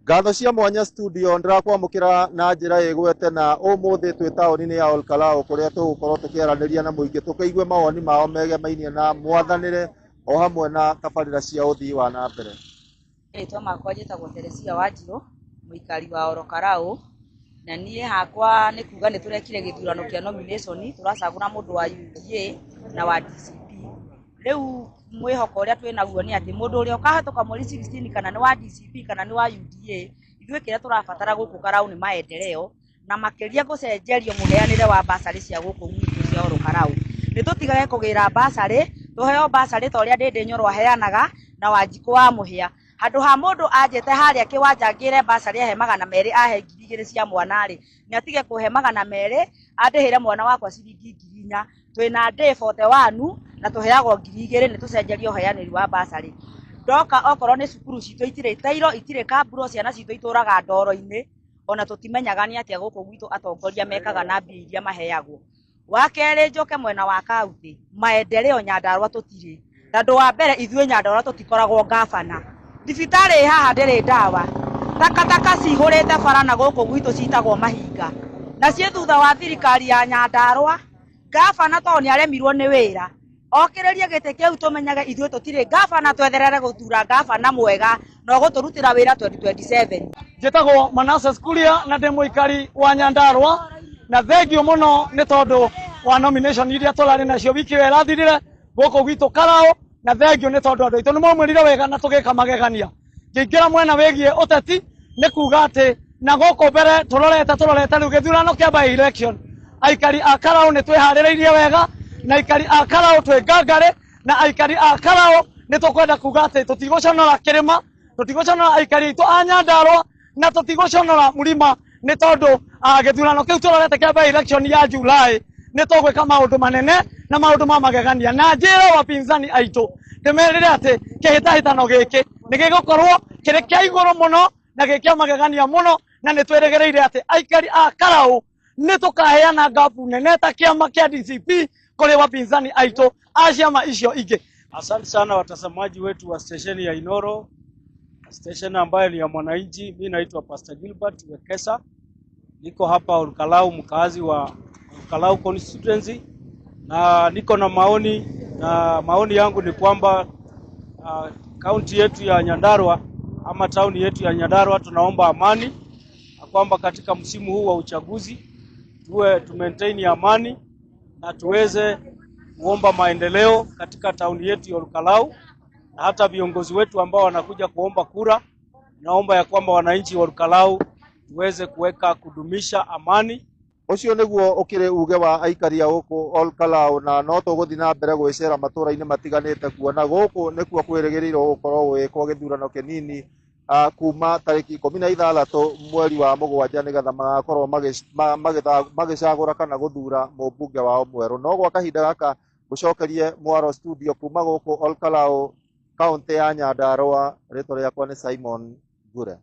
Ngatho cia mwanya studio ndĩrakwamũkĩra na njĩra ĩgwete na ũmũthĩ twĩ taũni-inĩ ya Olkalau kũrĩa tũgũkorwo tũkĩaranĩria na mũingĩ tũkĩigue mawoni mao megemainie na mwathanĩre o hamwe na tabarĩra cia ũthii wa na mbere. Rĩtwa makwa njĩtagwo Teresia Wanjirũ, mũikari wa Olokarau, na niĩ hakwa nĩ kuga nĩ tũrekire gĩthurano kĩa nomination, tũracagũra mũndũ wa UDA na wa DCP. Rĩu mwĩhoko ũrĩa twĩ naguo nĩ atĩ mũndũ ũrĩa ũkahĩtũka mweri 16 kana nĩ wa DCP kana nĩ wa UDA, ithuĩ kĩrĩa tũrabatara gũkũ Karau nĩ maendeleo na makĩria gũcenjerio mũheanĩre wa basarĩ cia gũkũ gwitũ cia Olokarau. Nĩ tũtigage kũgĩra basarĩ, tũheo basarĩ ta ũrĩa Ndĩndĩ Nyoro aheanaga na Wanjikũ wa Mũhĩa. Handũ ha mũndũ anjĩte harĩa kĩwanja ngĩre basarĩ ahe 200 ahe 2000 cia mwana rĩ, nĩ atige kũhe 200 andĩhĩre mwana wakwa ciringi 4000. Twĩna day 41 na tũheagwo 2000 nĩ tũcenjerio ũheanĩri wa basarĩ. Ndoka okorwo nĩ cukuru citũ itirĩ tairo, itirĩ kamburo, ciana citũ itũraga ndoro-inĩ, ona tũtimenyaga nĩ atĩa gũkũ gwitũ atongoria mekaga na mbia iria maheagwo. Wa kerĩ njoke mwena wa kaunti, maendeleo Nyandarua tũtirĩ. Tondũ wa mbere ithuĩ Nyandarua tũtikoragwo ngabana. Thibitarĩ ĩ haha ndĩrĩ ndawa. Takataka cihũrĩte bara na gũkũ gwitũ citagwo mahinga. Na ciĩ thutha wa thirikari ya Nyandarua, ngabana tondũ nĩ aremirwo nĩ wĩra, okĩrĩrie gĩtĩ kĩu tũmenyage ithuĩ tũtirĩ ngabana, twetherere gũthura ngabana mwega na ũgũtũrutĩra wĩra 2027. Njĩtagwo Manasseh Kuria na ndĩ mũikari wa Nyandarua, na thengio mũno nĩ tondũ wa nomination iria tũrarĩ nacio wiki ĩyo ĩrathirire gũkũ gwitũ Karau, na thengio nĩ tondũ andũ aitũ nĩ maumĩrire wega na tũgĩka magegania. Ngĩingĩra mwena wĩgiĩ ũteti nĩ kuga atĩ na gũkũ mbere tũrorete tũrorete rĩu gĩthurano kĩa by election, aikari a Karau nĩ twĩharĩrĩirie wega, na aikari a Karau twĩ ngangarĩ, na aikari a Karau nĩ tũkwenda kuga atĩ tũtigũconora kĩrĩma, tũtigũconora aikari aitũ a Nyandarua, na tũtigũconora mũrima, nĩ tondũ gĩthurano kĩu tũrorete kĩa by election ya July nĩ tũgwĩka maũndũ manene na maũndũ ma magegania. Na njĩre wapinzani aitũ ndĩmerĩre atĩ kĩhĩtahĩtano gĩkĩ nĩ gĩgũkorwo kĩrĩ kĩa igũrũ mũno na gĩ kĩa magegania mũno, na nĩ twĩrĩgĩrĩire atĩ aikari a Karau nĩ tũkaheana ngabu nene ta kĩama kĩa DCP kũrĩ wapinzani aitũ a ciama icio ingĩ. Asante sana watazamaji wetu wa stesheni ya Inoro, station ambayo ni ya mwananchi. Mimi naitwa Pastor Gilbert Wekesa, niko hapa Olkalau, mkazi wa Olkalau constituency, na niko na maoni, na maoni yangu ni kwamba kaunti yetu ya Nyandarua ama town yetu ya Nyandarua tunaomba amani, na kwamba katika msimu huu wa uchaguzi tuwe tu maintain amani na tuweze kuomba maendeleo katika town yetu ya Olkalau, na hata viongozi wetu ambao wanakuja kuomba kura, naomba ya kwamba wananchi wa Olkalau tuweze kuweka kudumisha amani. Ũcio nĩguo ũkĩrĩ uge wa aikari a gũkũ Olkalau, na no tũgũthiĩ na mbere gwĩcera matũra-inĩ matiganĩte kuona gũkũ nĩkuo kwĩrĩgĩrĩirwo gũkorwo gũgĩkwo gĩthurano kĩnini kuma tarĩki 16 mweri wa 7, nĩgetha magakorwo magĩcagũra kana gũthura mũmbunge wao mwerũ. No gwa kahinda gaka ngũcokerie mwaro studio kuma gũkũ Olkalau, kaũntĩ ya Nyandarua. Rĩtwa rĩakwa nĩ Simon Ngure.